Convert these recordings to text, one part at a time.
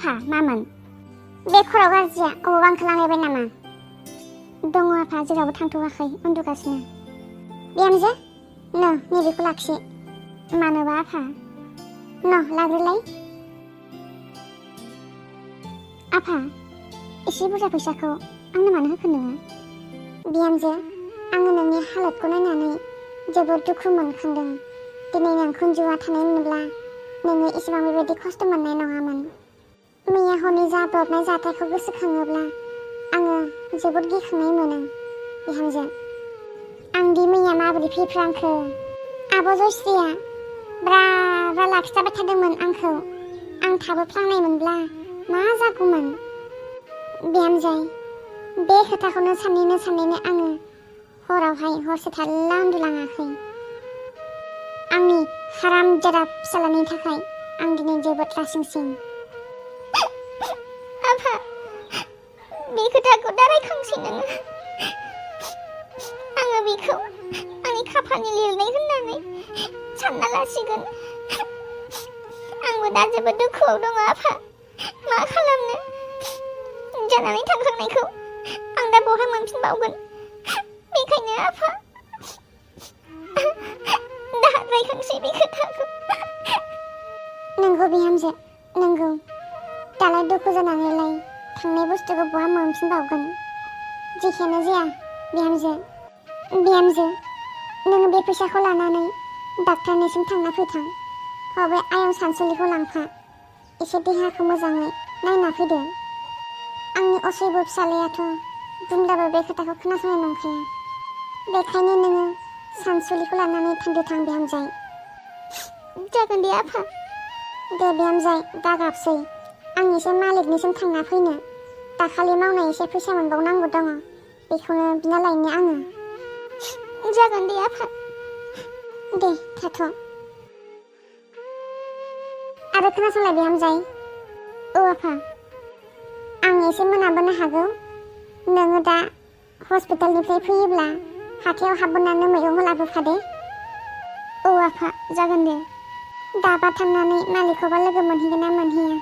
आफा मामोन बे खर' गाज्रिया अबावबा ओंखारलांलायबाय नामा? दङ आफा जेरावबो थांथ'वाखै उन्दुगासिनो। बिहामजो नैबेखौ लाखि। मानोबा आफा? लाग्रोलाय। आफा एसे बुरजा फैसाखौ आंनो मानो होखो नोङो? बिहामजो आङो नोंनि हालोदखौ नायनानै जोबोद दुखु मोनखांदों। दिनै नोंखौ जुवा थानाय मोनब्ला नोङो एसेबां बेबायदि खस्थ' मोननाय नङामोन। मैया हरनि जाब्रबनाय जाथायखौ गोसोखाङोब्ला आङो जोबोद गिखांनाय मोनो। बिहामजो आं दि मैया माबोरै फैफ्रांखो? आब' जयस्रिया ब्रा ब्रा लाखिथाबाय थादोंमोन आंखौ। आं थाबोफ्लांनाय मोनब्ला मा जागौमोन? बिहामजो बे खोथाखौनो सानैनो आङो हरावहाय हरसे थारला उन्दुलाङाखै। आंनि हारामजादा फिसालानि थाखाय आं दिनै जोबोद रासिंसिं। आफा बे खोथाखौ दा रायखांसै नोङो। आङो बेखौ आंनि खाफालनि लिरनाय होननानै सानना लासिगोन। आंबो दा जोबोद दुखुआव दङ आफा। मा खालामनो? जानानै थांखांनायखौ आं दा बहा मोनफिनबावगोन? बेखायनो आफा दा रायखांसै बे खोथाखौ। नंगौ बिहामजो नंगौ। दालाय दुखु जानानैलाय थांनाय बुस्थुखौ बहा मोनफिनबावगोन? जेखियानो जाया बिहामजो नोङो बे फैसाखौ लानानै डाक्टारनिसिम थांना फैथां। बे आयं सानसुलिखौ लांफा। एसे देहाखौ मोजाङै नायना फैदो। आंनि असैबो फिसालायाथ' बुंब्लाबो बे खोथाखौ खोनासंनाय नंखाया। बेखायनो नोङो सानसुलिखौ लानानै थांदो बिहामजो। जागोन दे आफा। दे बिहामजो दा गाबसै। आं एसे मालिकनिसिम थांना फैनो। दाखालि मावनाय एसे फैसा मोनबावनांगौ दङ। बेखौनो बिना लायनो आङो। जागोन दे आफा। दे थाथ'। आरो खोनासंलाय बिहामजो। औ आफा आं एसे मोनाबोनो हागौ। नोङो दा हस्पिटालनिफ्राय फैयोब्ला हाथायाव हाबबोनानै मैगंखौ लाबोफादे। औ आफा जागोन दे। दाबा थांनानै मालिकखौबा लोगो मोनहैगोन ना मोनहैया?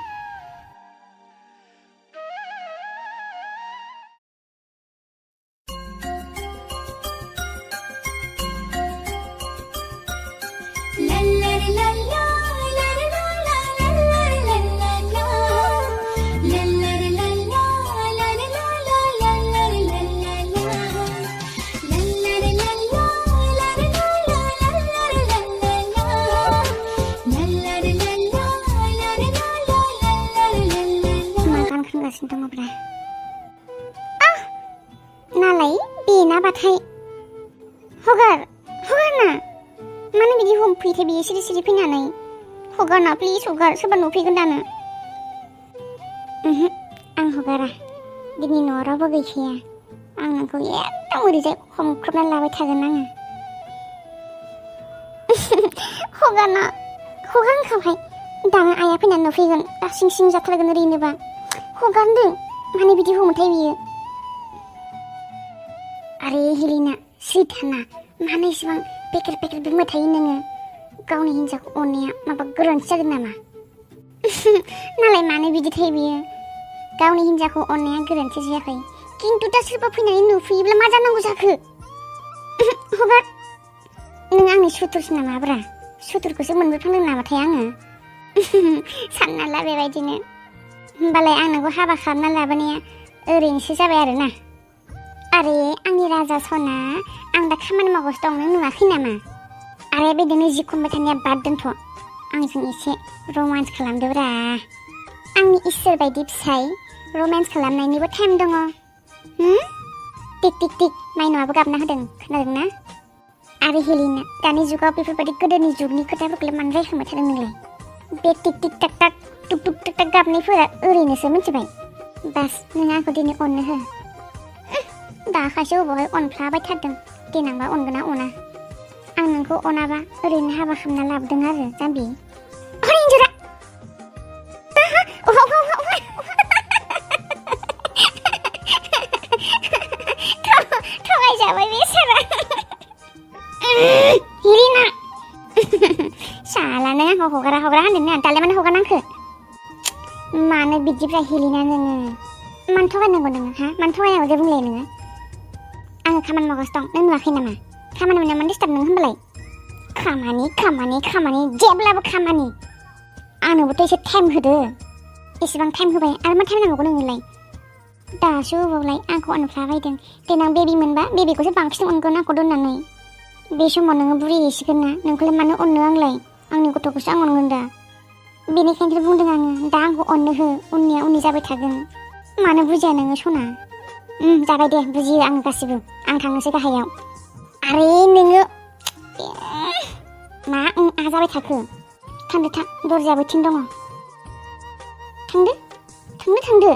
नालाय बेनाबाथाय हगारना मानो बिदि हमफैथो बियो सिरि सिरि फैनानै? हगारना प्लिज हगार। सोरबा नुफैगोन दानो। आं हगारा। दिनै न'आव रावबो गैखाया। आं नोंखौ एकदम ओरैजाय हमख्रबनानै लाबाय थागोन आङो। हगारखाबाय। दानो आइया फैनानै नुफैगोन। दा सिं सिं जाथारगोन ओरैनोबा। हगारदों माने बिदि हमथाय बियो। आरे हेलिना सैथाना मानो इसेबां पेकेट बुंबाय थायो नोङो? गावनि हिन्जावखौ अननाया माबा गोरोन्थि जागोन नामा? नालाय मानो बिदि थायो बियो? गावनि हिन्जावखौ अननाया गोरोन्थि जायाखै, खिन्थु दा सोरबा फैनानै नुफैयोब्ला मा जानांगौ जाखो? हगार। नों आंनि सुथुरसो नामाब्रा? सुथुरखौसो मोनबोफ्लांदों नामाथाय आङो? सानना ला बेबायदिनो। होमबालाय आं नोंखौ हाबा खालामना लाबोनाया ओरैनोसो जाबाय आरोना? आरे आंनि राजा सना, आं दा खामानि मावगासिनो दं। नों नुवाखै नामा? आरे बिदिनो जि खनबाय थानाया बाद दोनथ'। आंजों एसे रमान्स खालामदोब्रा। आंनि इसोर बायदि फिसाय, रमान्स खालामनायनिबो टाइम दङ। टिक टिक टिक माइनावआबो गाबना होदों, खोनादोंना? आरो हेलिना दानि जुगाव बेफोरबायदि गोदोनि जुगनि खोथाफोरखौलाय मानो रायखांबाय थादों नोंलाय? बे टिक टिक टाक टाक टुक टुक टाक टाक गाबनायफोरा ओरैनोसो मिथिबाय। बास नों आंखौ दिनै अननो हो। दाखासो अबावहाय अनफ्लाबाय थादों। देनांबा अनगोन ना अना? आं नोंखौ अनाबा ओरैनो हाबा खालामना लाबोदों आरो जाम्बि। थगायजाबाय बे सारा। हिरिना साला नों आंखौ हगारा होनदों ना? दालाय मानो हगारनांखो? मानो बिदिब्रा हेलिना नोङो मानो थगायनांगौ नोङो हा मानो थगायनांगौ जे बुंलाय नोङो आङो खामानि मावगासिनो दं नों नुवाखै नामा खामानि मोनना मानो डिस्टार्ब नों होनबालाय खामानि जेब्लाबो खामानि आंनोबोथ' एसे टाइम होदो एसेबां टाइम होबाय आरो मा टाइम नांगौ नोंनोलाय दासो होबावलाय आंखौ अनफ्लाबायदों देनां बेबि मोनबा बेबिखौसो बांसिन अनगोन आंखौ दोननानै बे समाव नोङो बुरैहैसिगोन ना नोंखौलाय मानो अननो आंलाय आंनि गथ'खौसो आं अनगोन दा बेनिखायनोथ' बुंदों आङो दा आंखौ अननो हो उननिया उननि जाबाय थागोन मानो बुजिया नोङो सना जाबाय दे बुजियो आं गासिबो आं थांनोसै गाहायाव आरे नोङो मा जाबाय थाखो थांदो थां दरजायाबो थिं दङ थांदो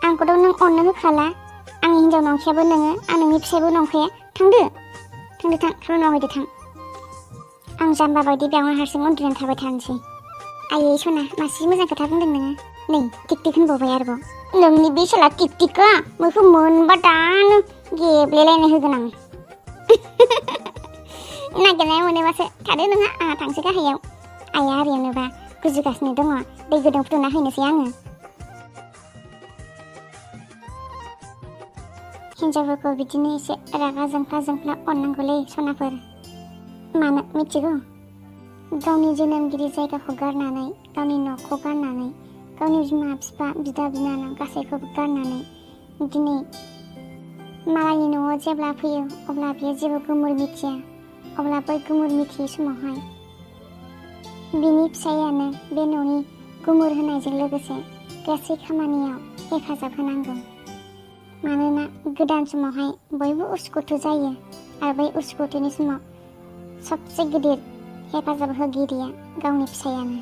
आंखौथ' नों अननो होखाला आंनि हिन्जाव नंखायाबो नोङो आं नोंनि फिसायबो नंखाया थांदो थां खामानि मावहैदो थां आं जाम्बा बायदि बेयावनो हारसिं उन्दुनानै थाबाय थानोसै आयै सना मासे मोजां खोथा बुंदों नोङो नै टिक होनबावबाय आरोबाव नोंनि बे साला टिकआ मोखौ मोनबा दानो गेब्लेलायनाय होगोन आं नागिरनाय मोनोबासो थादो नोंहा आंहा थांसै गाहायाव आइया आरियानोबा गुजुगासिनो दङ दै गुदुं फुदुंना हैनोसै आङो हिन्जावफोरखौ बिदिनो एसे रागा जोंफ्ला अननांगौलै सनाफोर मानो मिथिगौ गावनि जोनोमगिरि जायगाखौ गारनानै गावनि न'खौ गारनानै गावनि बिमा बिफा बिदा बिनानाव गासैखौबो गारनानै दिनै मालायनि न'आव जेब्ला फैयो अब्ला बियो जेबो गुमुर मिथिया अब्ला बै गुमुर मिथियै समावहाय बिनि फिसायानो बे न'नि गुमुर होनायजों लोगोसे गासै खामानियाव हेफाजाब होनांगौ मानोना गोदान समावहाय बयबो उसुखुथु जायो आरो बै उसुखुथुनि समाव सबसे गिदिर हेफाजाब होगिरिया गावनि फिसायानो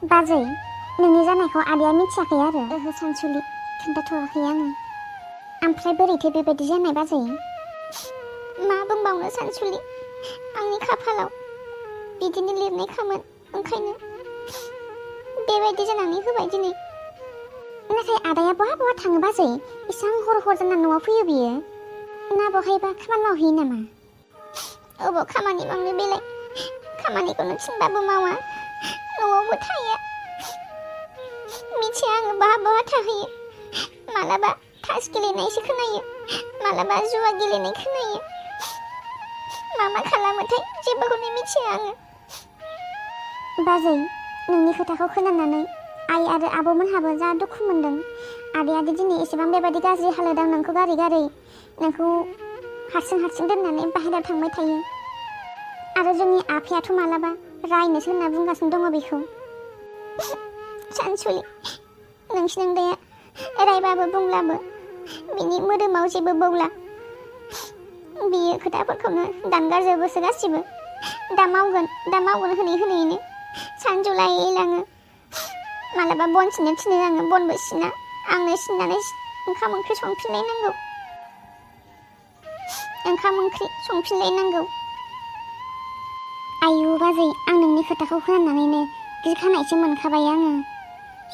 बाजै नोंनि जानायखौ आदैया मिथियाखै आरो ओहो सानसुलि खोन्थाथ'वाखै आङो ओमफ्राय बोरैथो बेबायदि जानाय बाजै मा बुंबावनो सानसुलि आंनि खाफालाव बिदिनो लिरनाय खामोन ओंखायनो बेबायदि जानानै होबाय दिनै नाथाय आदाया बहा थाङो बाजै इसां हर जाना न'आव फैयो बियो ना बहायबा खामानि मावहैयो नामा अबाव खामानि मावनो बेलाय खामानिखौनो थिनबाबो मावा न'आवबो थाया मिथिया आङो बहा थाहैयो मालाबा तास गेलेनायसो खोनायो मालाबा जुवा गेलेनाय खोनायो मा खालामोथाय जेबोखौनो मिथिया आङो बाजै नोंनि खोथाखौ खोनानानै आइ आरो आब'मोनहाबो जा दुखु मोनदों आदैयादि दिनै एसेबां बेबायदि गाज्रि हालोदाव नोंखौ गारै नोंखौ हारसिं दोननानै बाहेरायाव थांबाय थायो आरो जोंनि आफायाथ' मालाबा रायनोसो होनना बुंगासिनो दङ बेखौ सानसुलि नोंसिनि दाया रायबाबो बुंब्लाबो बिनि मोदोमाव जेबो बौला बियो खोथाफोरखौनो दानगारजोबोसो गासिबो दा मावगोन होनैनो सानजौलायलाङो मालाबा बन सिननो थिनो आङो बनबो सिना आंनो सिननानै ओंखाम ओंख्रि संफिनलायनांगौ आयु बाजै आं नोंनि खोथाखौ खोनानानैनो गिखानायसो मोनखाबाय आङो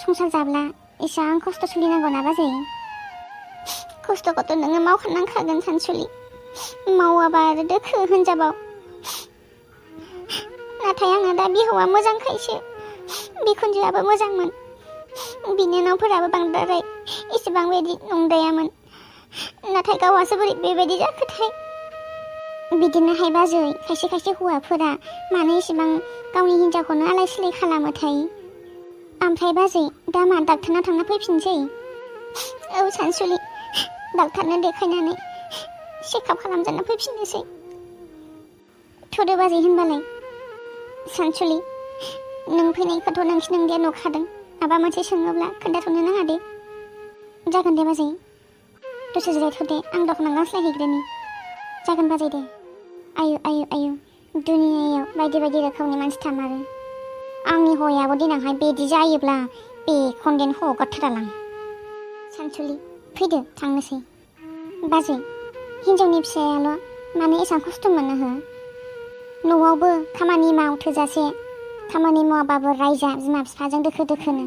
संसार जाब्ला एसेबां खस्थ' सोलिनांगौ ना बाजै खस्थ'खौथ' नोङो मावखानांखागोन सानसुलि मावाबा आरो दोखो होनजाबाव नाथाय आङो दा बिहौवा मोजांखायसो बिखुनजोआबो मोजांमोन बिनानावफोराबो बांद्राय एसेबां बायदि नंद्रायामोन नाथाय गावहासो बोरै बेबायदि जाखोथाय बिदिनोहाय बाजै खायसे हौवाफोरा मानो एसेबां गावनि हिन्जावखौनो आलाय सिलाय खालामोथाय ओमफ्राय बाजै दा मा डाक्टारनाव थांना फैफिनसै औ सानसुलि डाक्टारनो देखायनानै चेकआप खालामजाना फैफिननोसै थुदो बाजै होनबालाय सानसुलि नों फैनायखौथ' नोंसिनि नुखादों माबा मोनसे सोङोब्ला खोन्थाथ'नो नाङा दे जागोन दे बाजै दसे जिरायथ'दे आं दख'ना गांस्लायहैग्रोनि जागोन बाजै दे आयु दुनियायाव बायदि रोखोमनि मानसि थामारो आंनि हौवायाबो देनांहाय बेदि जायोब्ला बेखौदेन हगारथारालां सानसुलि फैदो थांनोसै बाजै हिन्जावनि फिसायाल' मानो एसां खस्थ' मोनो हो न'आवबो खामानि माव थोजासे खामानि मावाबाबो रायजा बिमा बिफाजों दोखोनो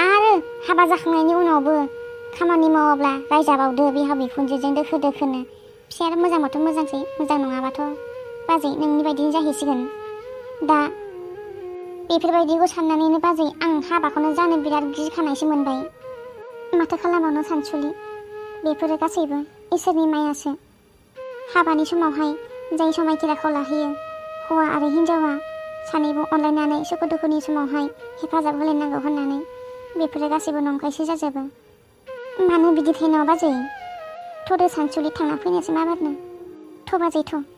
आरो हाबा जाखांनायनि उनावबो खामानि मावाब्ला रायजाबावदो बिहाव बिखुनजोजों दोखोनो फिसाया मोजांबाथ' मोजांसै मोजां नङाबाथ' बाजै नोंनि बायदिनो जाहैसिगोन। दा बेफोरबायदिखौ साननानैनो बाजै आं हाबाखौनो जानो बिराद गिखानायसो मोनबाय। माथो खालामबावनो सानसुलि, बेफोरो गासैबो इसोरनि मायासो। हाबानि समावहाय जाय समायखिराखौ लाहैयो, हौवा आरो हिन्जावा सानैबो अनलायनानै सुखु दुखुनि समावहाय हेफाजाब होलायनांगौ होननानै बेफोरो गासैबो नंखायसो जाजोबो। मानो बिदि थायो न' बाजै? थ'दो सानसुलि थांना फैनोसो मा बारनो। थ' बाजै थ'।